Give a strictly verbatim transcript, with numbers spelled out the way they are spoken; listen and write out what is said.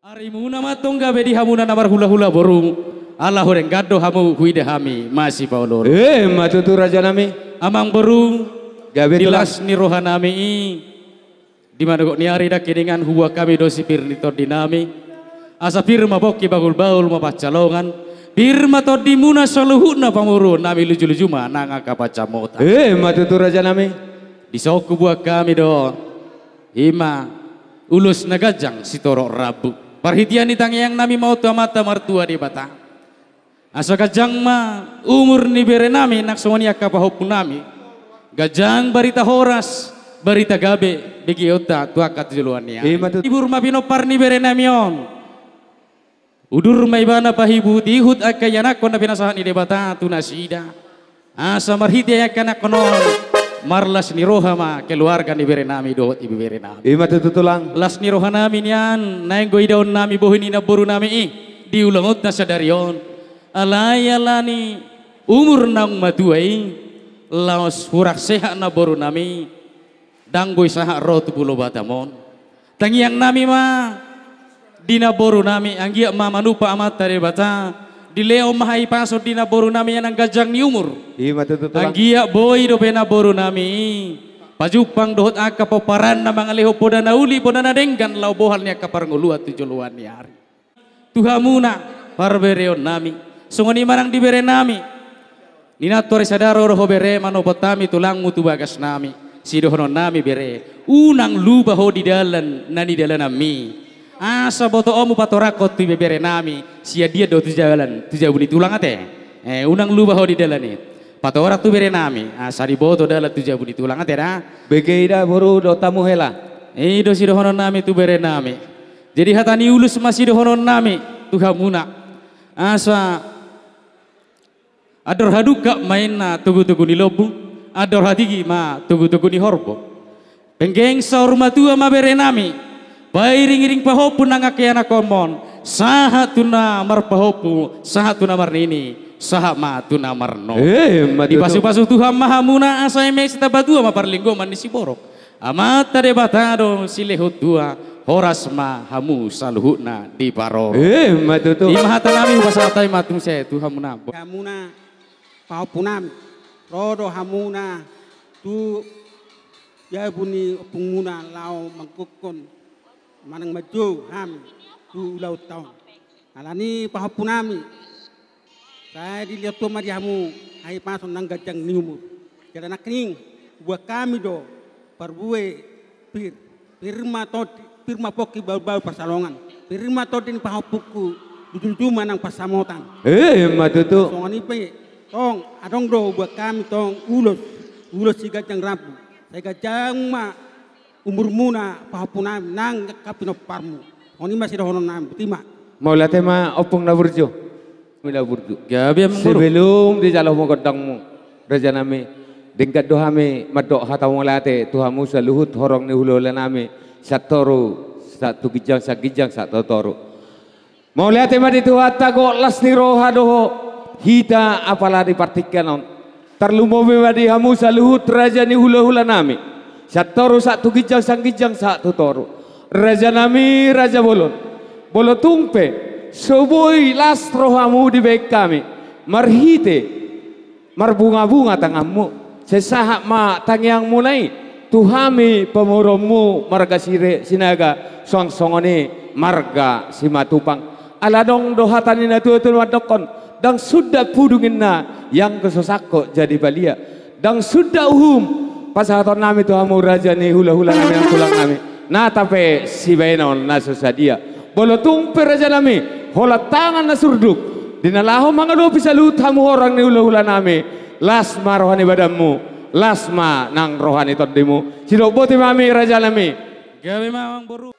Arimuna ma tong gabe di hamuna na marhulahula boru, ala hureng gado hamu huida hami masipaoloolo. Eh, ma tutu rajanami. Amang boru, gabe di tulang. Las ni rohanami i, di manogot ni ari dangke dengan hubuat hami do si pir ni tondinami. Asa pir ma pongki bahulbahul ma pansalongan. Pir ma tondimuna saluhutna pamoruonnami lujuluju ma nang angka pansamotan. Eh, ma tutu rajanami. Dison hubuat hami do. Ima ulos na ganjang sitorop rambu. Parhitean ni tangiangnami ma on tu Amanta Martua Debata. Asa ganjang ma umur ni berenami nang songon i angka pahompunami. Ganjang barita horas, barita gabe, begeonta tu angka tu joloan ni ari. Ima tutu. Hibur ma pinompar ni berenami on. Udur ma ibana pahibutihut angka ianakhon na pinasahat ni Debata tu nasida. Asa marhite angka ianakhon on, marlas ni roha ma keluarga ni berenami dohot ibeberenami. Ima tutu tulang. Las ni rohanami nian, naeng do idaonnami bohi ni namborunami i, di ulaonta sadari on. Alai ala ni umur naung matua i, laos hurang sehat namborunami. Ndang boi sahat ro tu Pulo Batam on. Tangiangnami ma di namborunami, anggiat ma manumpak Amanta Debata, dilehon ma hahipason di namborunami i nang ganjang ni umur. Ima tutu tulang. Anggiat boi dope namborunami i pajumpang dohot angka pomparanna mangalehon poda na uli, poda na denggan, laho bohal ni angka parngoluan tu joloan ni ari. Tu hamuna parbereonnami, songon i ma nang di berenami. Ninna tu ari sada ro do ho bere, manopot hami tulangmu tu bagasnami. Sidohononnami bere, unang lupa ho di dalan na nidalananmi. Asa botoonmu patorangkon tu ibeberenami, sian dia do tu jalan, tu jabu ni tulang ate. Eh, unang lupa ho di dalan i. Patorang tu berenami, asa diboto dalan tu jabu ni tulang ate da. Bege ida boru dohot hamu hela. I do sidohononnami tu berenami. Jadi hata ni ulos ma sidohononnami tu hamuna. Asa andor hadungka ma inna togutogu ni lombu, andor hatiti ma togutogu ni horbo. Penggeng saur matua ma berenami, pairingiring pahompu nang angka ianakhonmon, sahat tu na marpahompu, sahat tu na marnini, sahat ma tu na marnono. Eh, ma tutu. Dipasupasu Tuhan ma hamuna asa eme sitamba tua ma parlinggoman ni siborok. Amanta Debata do silehon tua, horas ma hamu saluhutna diparorot. Eh, ma tutu. I ma hatanami, hupasahat hami ma tung se tu hamuna. Hamuna pahompunami, ro do hamuna tu jabu ni ompungmuna laho manggokhon manang manjou hami tu ulaonta on. Ala ni pahompunami, sai dilehon Tuhan ma di hamu hahipason nang ganjang ni umur. Jala nangkining, hubuat hami do parbue pir, pir ma tondi, pir ma pongki bahulbahul pansalongan, pir ma tondi ni pahompungku, lujuluju ma nang pansamotan. Eh, ma tutu. Songon i pe tong, adong do hubuat hami tong ulos, ulos siganjang rambu. Sai ganjang ma umurmuna pahompunami nang angka pinomparmu. Songon i ma sidohononnami, botima. Mauliate ma ompung na burju. Mila burju. Gabe amang boru. Sebelum dijalo hamu gondangmu, rajanami, denggan do hami mandok hata mauliate tu hamu saluhut horong ni hulahulanami, sahat toru, sahat tu ginjang, sahat ginjang, sahat tu toru. Mauliate ma di Tuhanta, gok las ni roha do hita apala di partingkian on. Tarlumobi ma di hamu saluhut raja ni hulahulanami, sahat toru, sahat tu ginjang, sahat ginjang, sahat tu toru. Rajanami, raja bolon, molo tung pe so boi las rohamu dibahen hami marhite marbungabunga tanganmu, sai sahat ma tangiangmuna i tu hami pamoruonmu marga Sire-, Sinaga, suang songon i marga Simatupang. Ala adong do hata ni natuatua mandokhon, ndang sundat pudung ninna, ianggo so sangkot jadi balia. Ndang sundat uhum pasahatonnami tu hamu raja ni hulahulanami nang tulangnami, nata pe sibahenon na so sadia. Molo tung pe rajanami, holan tangan na surduk di na laho mangadopi saluhut hamu horong ni hulahulanami, las ma roha ni badanmu, las ma nang roha ni tondimu. Sidok boti ma hami rajanami. Gabe ma amang boru.